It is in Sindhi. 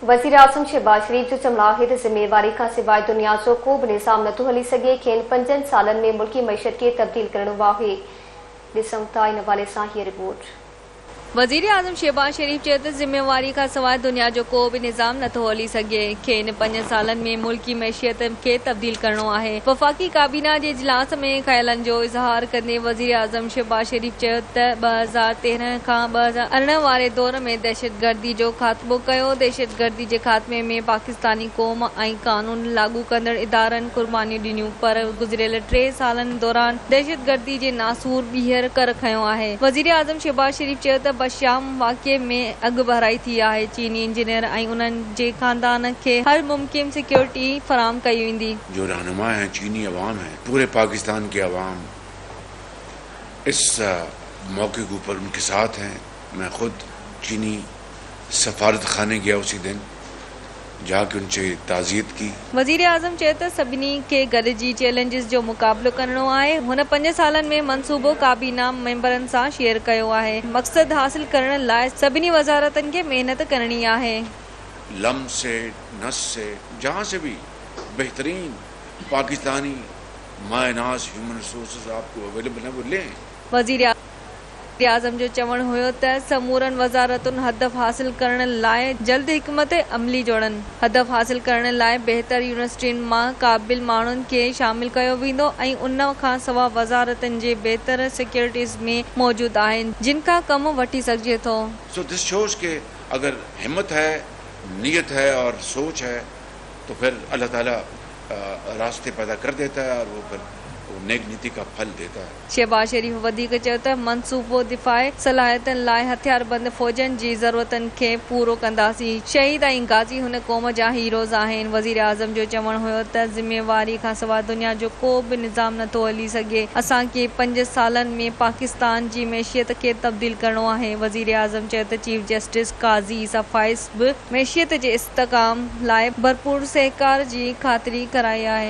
وزيراعظم شهباز شريف جو چوڻ آهي ته ذميواري کان سواء دنيا جو ڪو به نظام نٿو هلي سگهي، کين پنجن سالن ۾ ملڪي معيشت کي تبديل ڪرڻو آهي. ڏسون ٿا ان حوالي سان هيء رپورٽ. وزيراعظم شهباز شريف چيو ته ذميواري کان سواء دنيا جو ڪو به نظام نٿو هلي سگهي، کين پنجن سالن ۾ ملڪي معيشت کي تبديل ڪرڻو آهي. وفاقي ڪابينا جي اجلاس ۾ خيالن جو اظهار ڪندي وزيراعظم شهباز شريف چيو ته 2013 کان 2018 واري دور ۾ دهشتگردي جو خاتمو ڪيو، دهشتگردي جي خاتمي ۾ پاڪستاني قوم ۽ قانون لاڳو ڪندڙ ادارن قربانيون ڏنيون پر گذريل ٽي سالن دوران دهشتگردي جي ناسور ٻيهر ڪر کنيو آهي. وزيراعظم شهباز شريف چيو ته بشام واقعي ۾ اڳڀرائي ٿي آهي، چيني انجنيئر ۽ انهن جي خاندان کي هر ممڪن سيڪيورٽي فراهم ڪئي ويندي. جو رهنما هين چيني عوام هين پوري پاڪستان ڪي عوام اس موقع ڪي اوپر ان ڪي ساٿ هين مين خود چيني سفارت خاني گيا اسي دن جا ڪي ان سي تعزيت ڪي. وزيراعظم چيو ته سڀني کي گڏجي چئلينجز جو مقابلو ڪرڻو آهي، هن پنج سالن ۾ منصوبو ڪابينا ميمبرن سان شيئر ڪيو آهي، مقصد حاصل ڪرڻ لاء سڀني وزارتن کي محنت ڪرڻي آهي. لم سي، نس سي، جهان سي بهي بهترين پاڪستاني مايه ناز هيومن ريسورسز آپ ڪو اويليبل هين وو لين. وزيراعظم جو چوڻ هيو ته سمورن وزارتن هدف حاصل ڪرڻ لاء جلد حڪمت عملي جوڙن، هدف حاصل ڪرڻ لاء بهتر يونيورسٽين مان قابل ماڻهن کي شامل ڪيو ويندو ۽ ان کانسواء وزارتن جي بهتر سيڪريٽريز ۾ موجود آهن جن کان ڪم وٺي سگهجي ٿو. سو دس شوز ڪه اگر همت هي، نيت هي اور سوچ هي تو پهر الله تعالي راستي پيدا ڪر ديتا هي اور وو پهر نيڪ نيتي ڪا ڦل ديتا هي. شهباز شريف وڌيڪ چيو ته منصوبو دفاعي صلاحيتن لاء هٿياربند فوجن جي ضرورتن کي پورو ڪنداسين، شهيد ۽ غازي هن قوم جا هيروز آهن، وزيراعظم جو چوڻ هيو ته ذميواري کانسواء دنيا جو ڪو به نظام نٿو هلي سگهي، اسان کي پنج سالن ۾ پاڪستان جي معيشت کي تبديل ڪرڻو آهي، وزيراعظم چيو ته چيف جسٽس قاضي عيسيٰ فائز به معيشت جي استحڪام لاء ڀرپور سهڪار جي خاطري ڪرائي آهي.